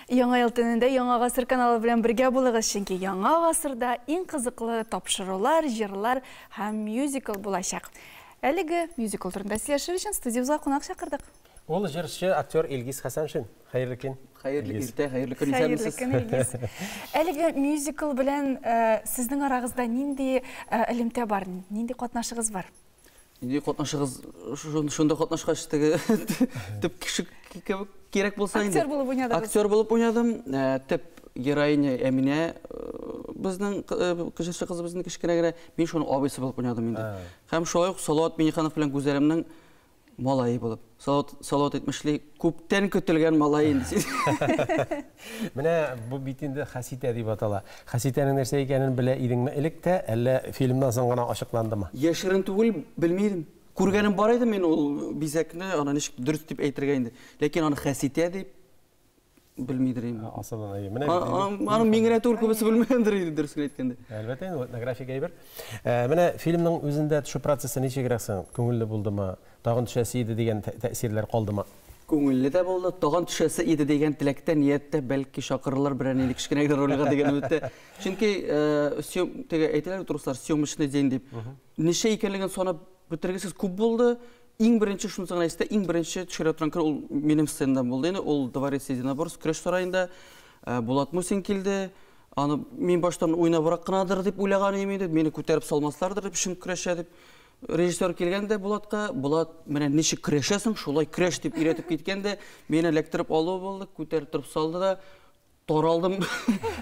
Яңа ел төнендә Яңа гасыр каналы белән бергә булыгыз, чөнки Яңа гасырда иң кызыклы тапшырулар, җырлар һәм мюзикл булачак. Әлеге мюзикл турында сөйләшер өчен студиябезгә кунак чакырдык. Ул җырчы, актер Илгиз Хәсәншин. Хәерле көн. Хәерле иртә, хәерле көн, Хәерле исәнмесез. көн, Илгиз. Әлеге мюзикл белән сезнең арагызда нинди элемтә бар, нинди катнашыгыз бар? Нинди катнашыгыз, шунда катнашкач теге төп кеше кебек кирәк булса инде. Актер булып уйнадыгыз. Актер булып уйнадым. Төп героиня Әминә безнең җырчы кызыбызның кечкенә генә. Мин шуның абыйсы булып уйнадым инде. Һәм шулай ук Салават Миңнеханов белән Гүзәлемнең малае булып. Салават, Салават әйтмешли, күптән көтелгән малай инде. Менә бу бит инде Хәситә дип атала. Хәситәнең нәрсә икәнен белә идеңме элек тә, әллә фильмнан соң гына ачыкландымы? Яшерен түгел, белми идем. Күргәнем бар иде мин ул бизәкне, аны ничек дөрес дип әйтергә инде. Ләкин аны Хәситә дип белмидер инде. Асылын, әйе. Менә бит инде. Аны мин генә түгел, күбесе белмәгәндер инде, дөресен әйткәндә. Әлбәттә инде, этнографик әйбер. Менә фильмның үзендә төшү процессы ничегрәк соң? Күңелле булдымы? Тагын төшәсе иде дигән тәэсирләр калдымы? Күңелле дә булды, тагын төшәсе иде дигән теләктә, нияттә, бәлки чакырырлар берәр нинди кечкенә генә рольгә дигән өметтә. Чөнки теге әйтәләр бит руслар, съемочный день дип. Ничә икәнлеген санап бетергесез күп булды. Иң беренче шунысы гына истә, иң беренче төшерә торган көн ул минем сценадан булды инде, ул Дворец единоборств көрәш сараенда. Булат Мусин килде. Аны мин баштан уйнабрак кынадыр дип уйлаган идем инде, мине күтәреп салмаслардыр дип, чын көрәшә дип. Режиссер килгән дә Булатка, Булат, менә ничек көрәшәсең, шулай көрәш дип өйрәтеп киткән дә, мине эләктереп алуы булды, күтәреп торып салды да, таралдым.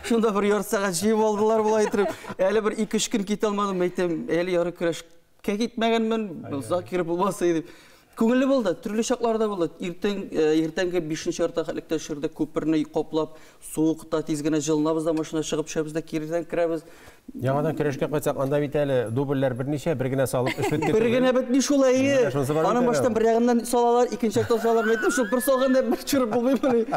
Шунда бер ярты сәгать җыеп алдылар болай итеп. Әле бер ике-өч көн китә алмадым, әйтәм, әле ярый көрәшкә китмәгәнмен, озак йөреп булмас иде дип. Күңелле булды, төрле чакларда булды. Иртән, иртәнге бишенче ярты хәтлектә төшердек, күперне каплап, суыкта тиз генә җылынабыз да, машина чыгып төшәбез дә, киредән керәбез. Яңадан көрәшкә кайтсак, анда бит әле дубльләр берничә, бер генә салып эш бетте. Бер генә бетми шул, әйе. Менә шунысы бар бит Аның әле. баштан бер ягыннан салалар, икенче яктан салалар. Мин әйтәм, шул бер салганда бер төшереп булмыймыни?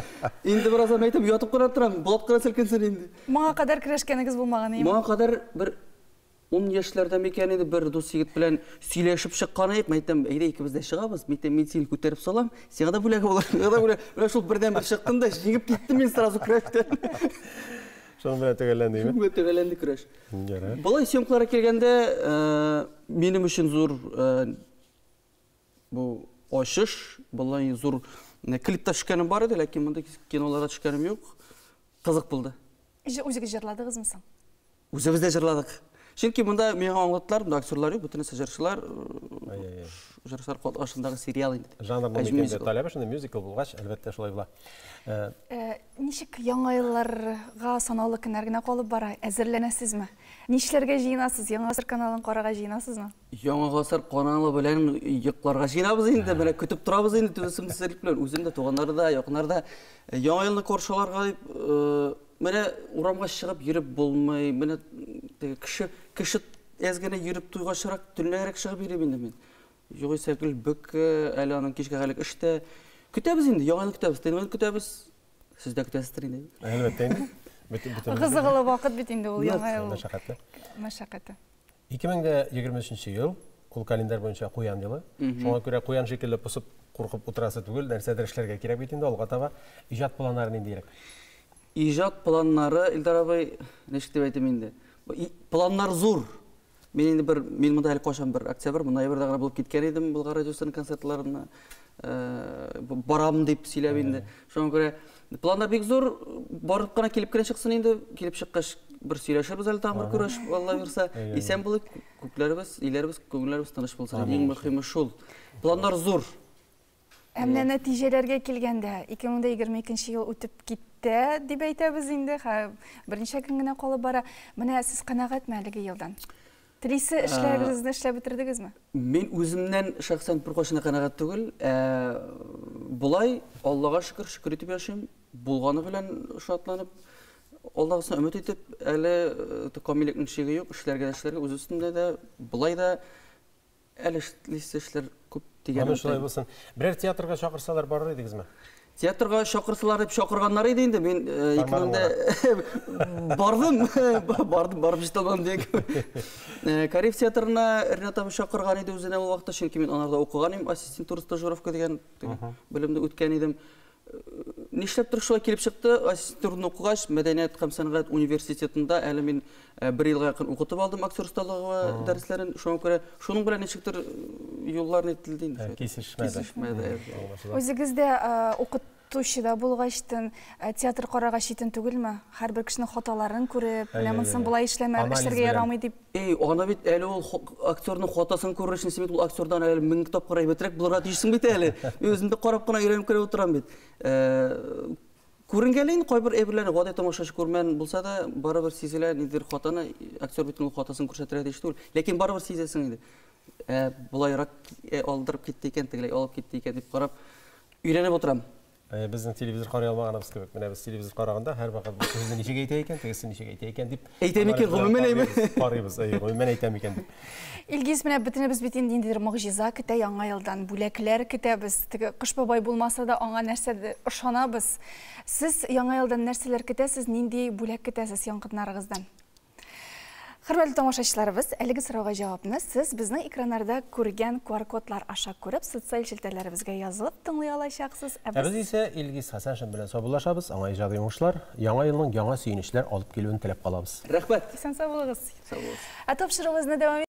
Инде бераздан әйтәм, ятып кына торам, Булат кына селкенсен инде. Моңа кадәр көрәшкәнегез булмаган, әйеме? Моңа кадәр бер ун яшьләрдә микән инде бер дус егет белән сөйләшеп чыккан идек. Мин әйтәм, әйдә икебез дә чыгабыз. Мин әйтәм, мин сине күтәреп салам, сиңа да бүләк булыр, миңа да бүләк. Менә шул бердән-бер чыктым да, җиңеп киттем мин сразу көрәштән. Шуның белән төгәлләнде, әйеме? Шуның белән төгәлләнде көрәш. Ярар. Болай съемкаларга килгәндә, минем өчен зур бу ачыш, болай зур клипта төшкәнем бар иде, ләкин мондый киноларда төшкәнем юк. Кызык булды. Үзегез җырладыгызмы соң? Үзебез дә җырладык. Чөнки монда миңа аңлаттылар, монда актерлар юк, бөтенесе җырчылар, җырчылар катнашындагы сериал инде. Жанрның Ә бит инде мюзикл. таләбе шундый, мюзикл булгач, әлбәттә шулай була. Ничек яңа елларга санаулы көннәр генә калып бара, әзерләнәсезме? Нишләргә җыенасыз? Яңа гасыр каналын карарга җыенасызмы? Яңа гасыр каналы белән йокларга җыенабыз инде, менә көтеп торабыз инде түземсезлек белән. Үзем дә, туганнар да, якыннар да. Яңа елны каршыларга дип, менә урамга чыгып йөреп булмый, менә теге кеше, кеше әз генә йөреп туйгачрак, төнләрәк чыгып йөрим инде мин. Югыйсә гел бөке, әле аның кичкә хәлек эштә. Көтәбез инде, яңа ел көтәбез, төнге көтәбез. Сез дә көтәсездер инде. Әлбәттә инде. Бөтен Кызыклы вакыт бит инде ул яңа ел. Мәшәкатьле. Мәшәкате. 2023 ел, ул календарь буенча куян елы. Шуңа күрә куян шикелле посып, куркып утырасы түгел, нәрсәдер эшләргә кирәк бит инде алга таба. Иҗат планнары ниндирәк? Иҗат планнары, Илдар абый, ничек дип әйтим инде? Планнар зур. Мин инде бер, мин монда әле кайчан бер октябрь, ноябрьдә генә булып киткән идем Болгар радиосының концертларына. Барам дип сөйләп инде. Шуңа күрә планнар бик зур, барып кына килеп кенә чыксын инде. Килеп чыккач бер сөйләшербез әле тагын бер күрешеп, Алла бирсә. Исән булыйк, күкләребез, өйләребез, күңелләребез тыныч булсын. Иң мөһиме шул. Планнар зур. Ә менә нәтиҗәләргә килгәндә, 2022 ел үтеп китте дип әйтәбез инде, берничә көн генә калып бара. Менә сез канәгатьме әлеге елдан? Телисе эшләрегезне эшләп бетердегезме? Мин үземнән шәхсән беркайчан да канәгать түгел. Болай, Аллага шөкер, шөкер итеп яшим. Булганы белән шатланып, Аллаһысына өмет итеп, әле камиллекнең чиге юк, эшләргә дә эшләргә, үз өстемдә дә, болай да әле эшлисе эшләр күп дигән. Аны шулай булсын. Берәр театрга чакырсалар барыр идегезме? Театрга чакырсалар дип чакырганнар иде инде. Мин 2000дә бардым, бардым, барып җитә алмадым дигән. Кариев театрына Ренат абый чакырган иде үзенә ул вакытта, чөнки мин анарда укыган идем, ассистентура стажировка дигән белемне үткән идем. Нишләптер шулай килеп чыкты, ассистентураны укыгач, мәдәният һәм сәнгать университетында әле мин бер елга якын укытып алдым актер осталыгы дәресләрен. Шуңа күрә шуның белән ничектер юллар нителде инде. Кисешмәде. Кисешмәде. Үзегез дә укытучы да булгачтын, театр карарга читен түгелме? Һәрбер кешенең хаталарын күреп, менә монысын болай эшләмә, эшләргә ярамый дип. Эй, аны бит әле ул актерның хатасын күрер өчен син бит ул актердан әле 1000 тапкыр әйбәтрәк булырга тиешсең бит әле. Мин үзем дә карап кына өйрәнеп кенә утырам бит. Күренгәли инде кайбер әйберләрне гади тамашачы күрмән булса да, барыбер сизелә ниндидер хатаны, актер бит ул хатасын күрсәтергә тиеш түгел. Ләкин барыбер сизәсең инде. Болайрак алдырып китте икән, тегеләй алып китте икән дип карап өйрәнеп утырам. Безнең телевизор карый алмаганыбыз кебек. Менә без телевизор караганда һәрвакыт бу сүзне ничек әйтә икән, тегесе ничек әйтә икән дип. Әйтә микән, гомумән әйме? Карыйбыз, әйе, гомумән әйтә микән дип. Илгиз, менә бөтенебез бит инде ниндидер могҗиза көтә яңа елдан, бүләкләр көтәбез. Теге Кыш бабай булмаса да аңа нәрсәдер ышанабыз. Сез яңа елдан нәрсәләр көтәсез, нинди бүләк көтәсез якыннарыгыздан? Хөрмәтле тамашачыларыбыз, әлеге сорауга җавапны сез безнең экраннарда күргән QR-кодлар аша күреп, социаль челтәрләребезгә язылып тыңлый алачаксыз. Ә без исә Илгиз Хәсәншин белән саубуллашабыз. Аңа иҗади уңышлар, яңа елның яңа сөенечләр алып килүен теләп калабыз. Рәхмәт. Исән сау булыгыз. Сау булыгыз. Ә тапшыруыбызны дәвам